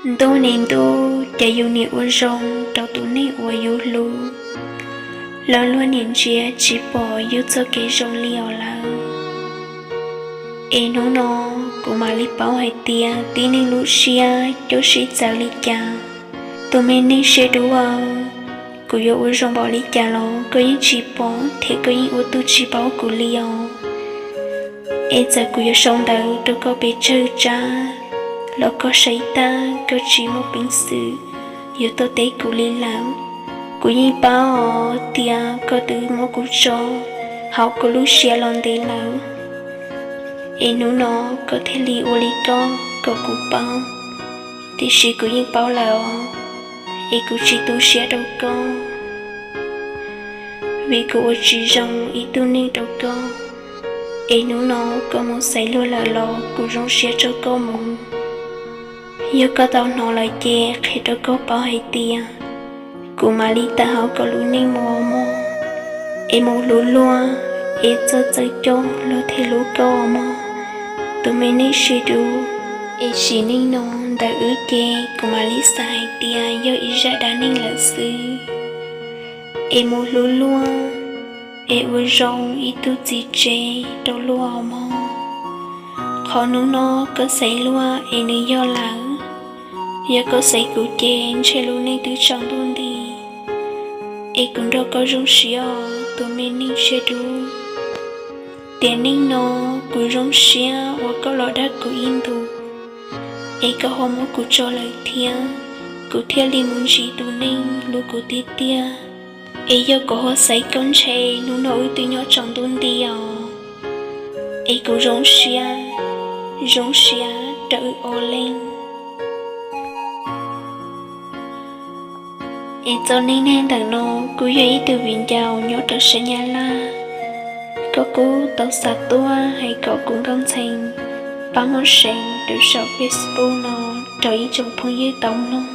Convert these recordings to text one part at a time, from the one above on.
Ntuj niam ntuj, cas yus niam ua zoo rau tus neeg uas yus hlub, los luag niam ntsia tsis pom yus txoj kev zoo li os lawm. Es hnub no kuv mam li paub hais tias tib neeg lub siab coj sib txawv li cas. Tus me neeg siab dub, kuv yuav ua zoo npaum li cas los koj yeej tsis pom thiab koj yeej ua tub tsis paub kuv li os. Es txawm kuv yuav sau ntawv rau koj pes tsawg tsab los koj saib tag koj tsis muaj peev xwm yuav tuaj teb kuv li lawm. Kuv yeej paub tias koj twb muab kuv tso hauv koj lub siab los ntev lawm. Es hnub no koj thiaj li ua li koj kom kuv paub, tiam sis kuv yeej paub lawm os, es kuv tsis tu siab rau koj, vim kuv ua tsis zoo ib tug neeg rau koj. Es hnub no koj mus xaiv luag lawm los kuv zoo siab rau koj mus. Yog koj tau hnov lawm ces qhia rau koj paub hais tias kuv mam li tawm hauv koj lub neej mus mog. Es mus hlub luag, es txawj txawj coj luag thiaj hlub koj mog, tus me neeg siab dub. Es sim neej no ntawm wb ces kuv mam li xav hais tias yog ib zaj dab neeg lawm xwb. Es mus hlub luag, es ua zoo ib tug txiv tsev rau luag mog. Qhov hnub no koj xaiv luag es nws yog lawm. Yog koj xaiv kuv ces ntshe lub neej twb tsaus ntuj nti. Es kuv nrog koj zoo siab os tus me neeg siab dub. Tiam neej no kuv zoo siab uas koj los dag kuv ib ntus, es koj ho muab kuv tso lawm thiab, kuv thiaj li mus ntsib tus neeg hlub kuv tiag tiag. Es yog kuv ho xaiv koj ntshe hnub no wb twb nyob tsaus ntuj nti os. Es kuv zoo siab, zoo siab rau wb ob leeg. Es txoj neej neeg ntawm no kuj yog ib tug viv ncaus nyob rau sab Nyab Laj. Koj kuj tau xa tuaj hais kom kuv nkauj ntxhee pab muab share rau saum Facebook no rau ib tsoom phooj ywg tau mloog,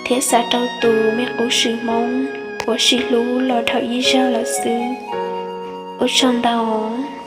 thiab xa rau tus me qub swm Hmoob uas sib hlub los dhau ib zaug lawm xwb. Ua tsaug ntau.